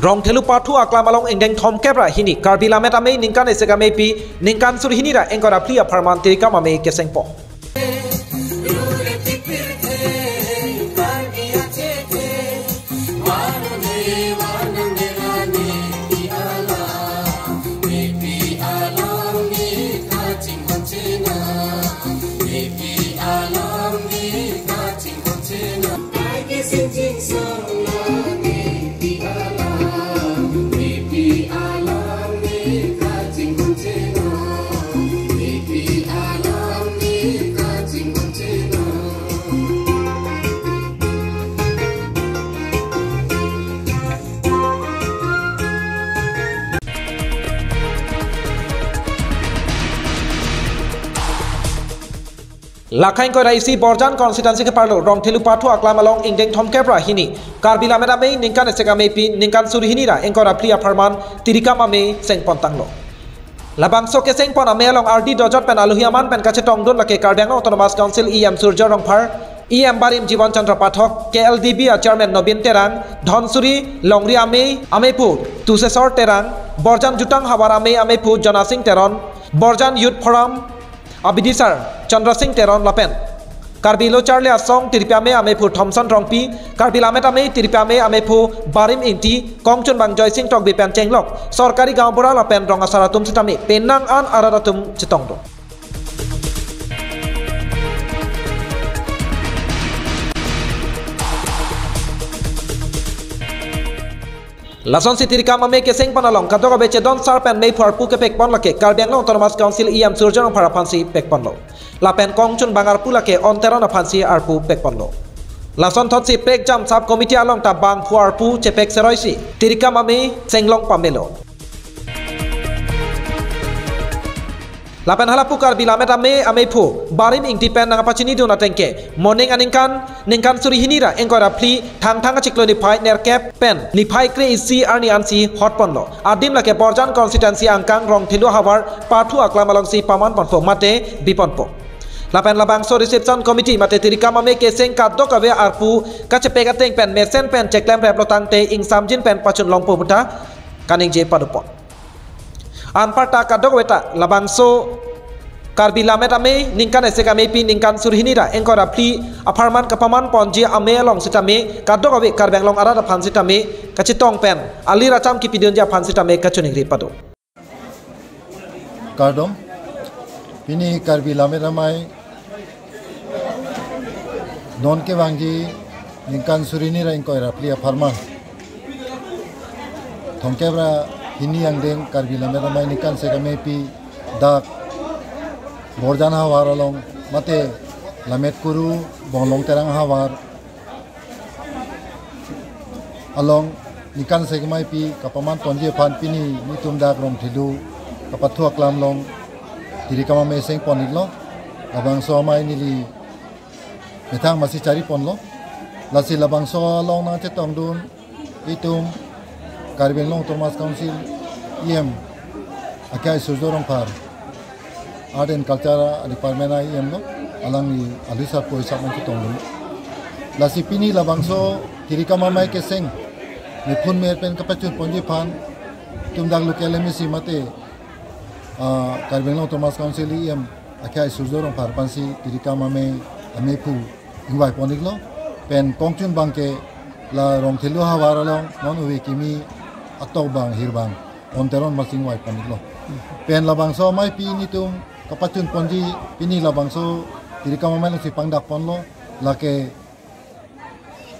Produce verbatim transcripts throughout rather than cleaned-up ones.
Rongthelu pathu aklam along ingdeng thomkep ra hini Karbi Lammet Amei ningkan isi akameipi ningkan suri hini ra ingkoi ra phli apharman Tirikam Amei kesengpon. Lake ingkoi ra isi Borjan constituency keparlo Rongthelu pathu aklam along ingdeng thomkep ra hini Karbi Lammet Amei ningkan isi akameipi ningkan suri hini ra ingkoi ra phli apharman Tirikam Amei sengpon tanglo. Labangso kesengpon amei along ardi dojot pen alohi aman pen kachetongdun lake Karbi Anglong Autonomous Council E M Surjya Rongphar, E M Barim Jiban Chandra Pathak, K L D B a Chairman Nobin Terang, Dhansiri Longri Amei ameiphu Tuseswar Terang, Borjan Jutang Havar Amei ameiphu Jona Sing Teron, Borjan Youth Forum abidisar Chandra Sing Teron lapen Karbi Lo Charli Asong Tirpi Amei ameiphu Thomson Rongpi, Karbi Lammet Amei Tirpi Amei ameiphu Barim Ingti, kongchunbang Joysing Tokbi pen chenglok sorkari gaonbura lapen rong asar atum sitame penang an arat atum chetongdun. Lasonsi Tirikam Amei kesengpon along kadokave chedon sar pen meiphu arpu kepekpon lake Karbi Anglong Autonomous Council E M Surjya Rongphar aphansi pekponlo. Lapen kongchunbang arpu lake On Teron aphansi arpu pekponlo. Lasonthotsi prekjam sub committee along ta bangphu arpu chepek seroisi Tirikam Amei senglong pamelo. Lapen halapu Karbi Lammet Amei ameiphu Barim Ingti pen nangpachinidun ateng ke, moning aningkan, ningkan suri hini ra ingkoi ra phli, Thangthang achiklo niphai nerkep pen niphai kre-isi arni ansi hotponlo. Adim lake Borjan constituency angkang Rongthelu havar pathu aklam alongsi pamanponpo mate biponpo. Lapen labangso reception committee mate Tirikam Amei keseng kadokave arpu kachepek ateng pen mesen pen cheklemreplo tangte ingsamjin pen pachun longpo puta kaningje padopon. Anparta kadokave ta labangso Karbi Lammet Amei ningkan isi akameipi ningkan suri hini ra ingkoi ra phli apharman kapamanponji amei along sitame kadokave Karbi Anglong arat aphan sitame kachetong pen alir acham kipidunji aphan sitame kachiningri pado. Kardom, pini Karbi Lammet Amei non kevangji ningkan suri hini ra ingkoi ra phli apharman thomkep ra hini angdeng Karbi Lammet Amei ningkan isi akameipi dak Borjan havar along mate Lammet Kuru Bonglong Terang havar along ningkan isi akameipi kapamanponji aphan pini nelitum dak Rongthelu kapathu aklam along Tirikam Amei sengpon-iklo. Labangso amei neli methang masi chariponlo. Lasi labangso along nangchetongdun itum Karbi Anglong Autonomous Council E M akhai Surjya Rongphar, Art and Culture Department a E M lo, alangli alu sarpo isap nangchetongdun. Lasi pini labangso Tirikam Amei keseng mephun mer pen kapachunponji aphan itum dak local M A C mate, ah, Karbi Anglong Autonomous Council E M akhai Surjya Rongphar aphansi Tirikam Amei ameiphu ingvaipon-iklo. Pen kongchunbang ke la Rongthelu havar along non ove kimi atokbang hirbang On Teron aphansi ingvaipon-iklo. Pen labangso ameipi nelitum kapachunponji pini labangso Tirikam Amei alongsi pangdakponlo, lake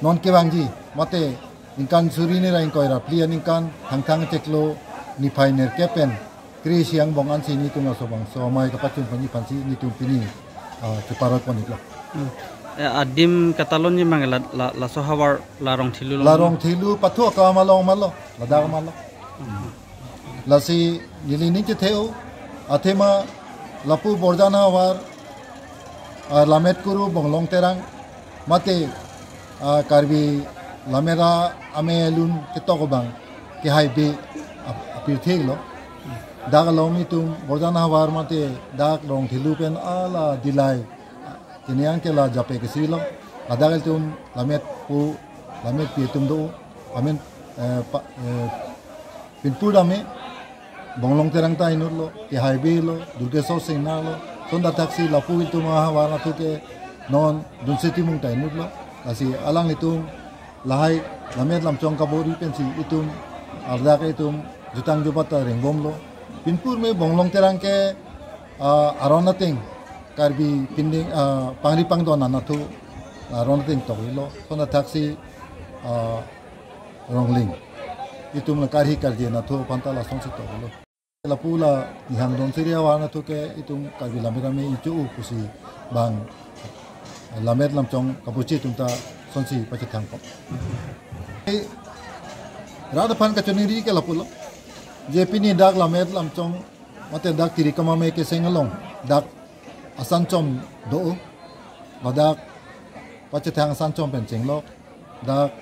non kevangji mate ningkan suri hini ra ingkoi ra phli aningkan Thangthang achiklo niphai nerkep pen kre-isi angbong ansi nelitum labangso amei kapachunponji aphansi nelitum pini, ah, cheparoipon-iklo. Hmm. Eh, adim katalon ni mang la, la, laso havar la Rongthelu along. La Rongthelu pathu akam along ma lo, ladak ma lo. Hmm. Lasi neli ning chethe-o, athema lapu Borjan havar, ah, Lammet Kuru Bonglong Terang mate, ah, Karbi Lammet Amei alun ketok abang kehaibe ap-, apirthe lo. Dak along itum Borjan havar mate dak Rongthelu pen ala Dillai, ah, keniang ke la jape kesi lo. Ladak itum Lammet pu, Lammetpi atum do, amen Eh, pa- eh, pinpur dame Bonglong Terang ta inutlo, ke highway lo, Durgeswar Singnar lo, sonda thaksi lapu itum ahavar nathu ke non Dunse Timung ta inutlo. Lasi alanglitum lahai Lammet Lamchong kabor-i pensi itum ardak itum jutang jubat ta rengbomlo. Pinpur me Bonglong Terang ke, ah, aron ateng Karbi pinding, ah, pangri pangdon anathu aron ateng tok-ilo. Sonda thaksi, ah, Rongling itum la karhi karje nathu aphanta lasonsi tok-ilo. Lapu la Nihang Donsiri ahavar nathu ke itum Karbi Lammet Ame ichu pusi bang Lammet Lamchong kabuchi atum ta sonsi pachethang kok. Rat aphan kachiningri ke lapulo. Je pini dak Lammet Lamchong mate dak Tiri Kamame keseng along dak asanchom do, ladak pachethang asanchom pen chenglok, dak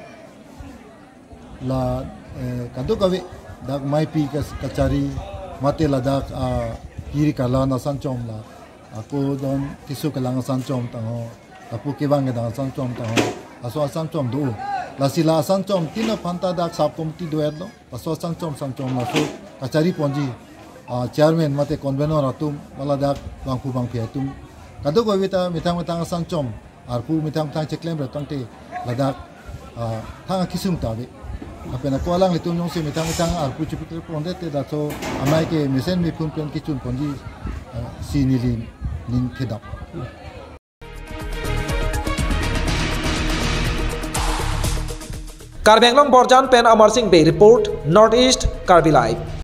la, eh, kadokave dak maipi kas- kachari mate ladak, ah, kiri karlan asanchom la, ako don tisu kelang asanchom tangho, lapu kevang kedang asanchom tangho, laso asanchom do. Lasi la asanchom tin aphanta dak sub committee do-etlo, laso asanchom sanchom laso kachari ponji, ah, chairman mate convener atum, ba ladak bangphu bangphi atum kadokave ta methang methang asanchom arpu methang methang cheklem rap tangte ladak, ah, thang akisung ta ave. Lapen ako alanglitum jongsi methang methang arpu chipikre pondet te laso amei ke mesen mephun pen kichun ponji, ah, si neli ning kedap. Karbi Anglong Borjan pen Amar Sing Bey report, North East Karbi Live.